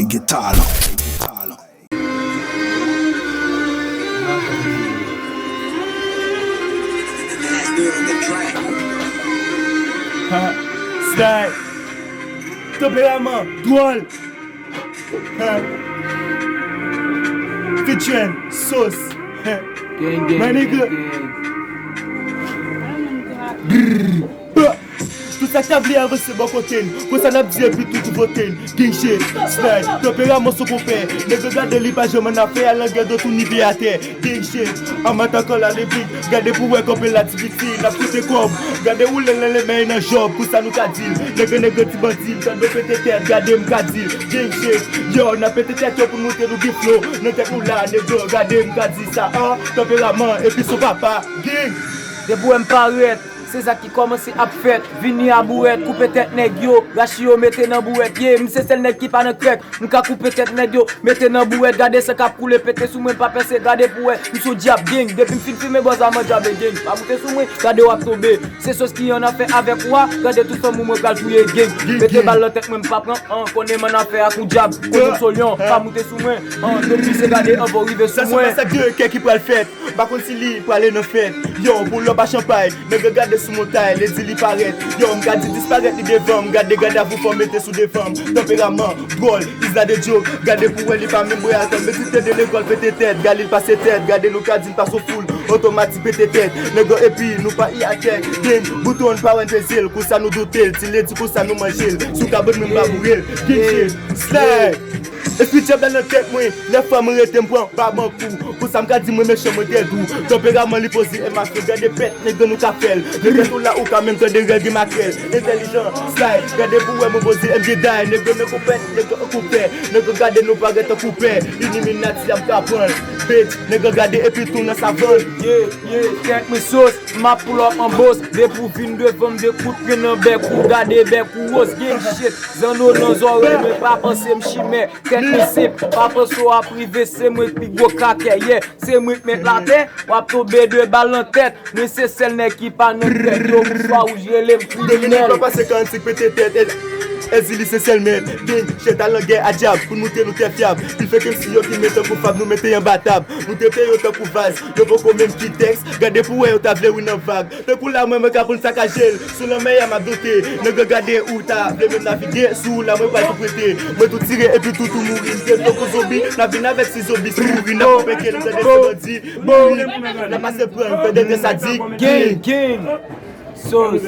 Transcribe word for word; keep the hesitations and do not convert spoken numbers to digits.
Guitar Lord. Ha, style. Tanperaman dwòl. Ha. Featuring Sauce. Ha. Gang, gang, my nigga. Gang, gang. Brrr. Bah. Tout sa k ta vle avanse bò kote n. Konsa n ap di epi tout vote n. Gang shit, style, tanperaman sou konpè. Nèg yo gade li pa janm annafè, a langè do tou nive atè. Gang shit, an matakò la le big. Gade pou wè kòb la ti piti, n ap koute kòb. Gade woule nan lenmen nan jòb, pou sa nou ka di l. Nèg yo, nèg yo ti bandi, m tande pete tèt, gade m ka di l. Gang shit, yo, n ap pete tèt yo pou nou te nou gen flow. Nan tèt nou la, nèg yo, gade m ka di sa, an, tanperaman, epi son papa, gang. Depi w wè m parèt, se sa ki kòmanse ap fèt. Vini a bourèt, koupe tèt nèg yo, rache yo, mete nan bouwèt. Yeah, m se sèl nèg ki pa nan krèk. M ka koupe tèt nèg yo, mete nan bouwèt. Gade san k ap koule, pete sou mwen, pa pèse, gade pou wè. M sou dyab gang, depi m fin fimen bòz la, m an dyab e gang. Pa moute sou mwen, gade w ap tonbe. Se Sauce ki annafè avèk ou a, gade tout fanm ou mwen pral touye gang. Gang, pete gang. Bal nan tèt mwen, m pa pran an, konnen m annafè ak yon dyab. Konnen m sou lyon, pa moute sou mwen. An, depi se gade anvan w rive sou mwen. Sa se masak de kè ki pral fèt. M pa konn si li prale nan fèt. Yo, pou lò pa chanpay, nèg yo gade sou montay, lè di li parèt. Yo, m ka di disparèt li devan m, gade gad avou fò mete sou devan m. Tanperaman dwòl, Isla de Joe, gade pou wè li pa menm bwè atò, mezite de lekòl pete tèt, gade li pase tèt, gade nou ka di l pa sou foul, otomatik pete tèt, nèg yo epi nou pa i atè, gang, bouton pa wè n peze l, konsa nou doute l, ti lè di konsa nou manje l, sou kabann mwen m pa boure l, gang shit, slay. Espri dyab la nan tèt mwen, nèf fwa mwen rete m pran pa ban kou. Pou sa m ka di mwen mechan mwen trè dou. Tanperaman li poze M H P, gade pèt, nèg yo nou ka fè l. Nèg yo tou la ou ka menm tande règ e makrèl. Entèlijan, style, gade pou wè mwen poze M J day. Nèg yo nan konpèt, nèg yo an koupè. Nèg yo gade nou parèt tankou pè. Iliminati a m ka pran l. Bitch, nèg yo gade epi tou nan savann. Yeah, yeah, tèt mwen Sauce, m ap pull up an boss. Depi w vin devan m, de kout pwen nan bèk ou, gade bèk ou woz, gang shit. Zanno nan zòrèy mwen, pa panse m chimè. Tèt mwen senp, pa panse w ap rive, se mwen k pi gwo krakè, yeah. Se mwen k mèt latè, w ap tonbe de bal nan tèt. Mwen se sèl nèg ki pa nan krèk, yo, bouswa wouj rele m kriminèl. Dominik pa pase karantik pete tèt, Ezili se sèl mèt. Gang, chèt al nan gè a dyab, pou n moutre nou trè fyab. Pil fake M C yo ki mete tankou fab, nou mete anba tab. Nou trete yo tankou vaz, yo poko menm ki tèks. Gade pou wè yo ta vle ri nan vag. Tankou la mwen, mwen ka konn sakaje l. Sou lanmè a m ap dote. Nèg yo gade ou ta vle menm navige. Sou la mwen pral tou prete. Mwen tou tire epi tou tou mouri. M te tankou zonbi, n ap vin avèk si zonbi. Si mouri n ap konpeke l. M tande se bandi. Mouri. N ap pase pran. M tande de sadik. Gang, gang. Sauce.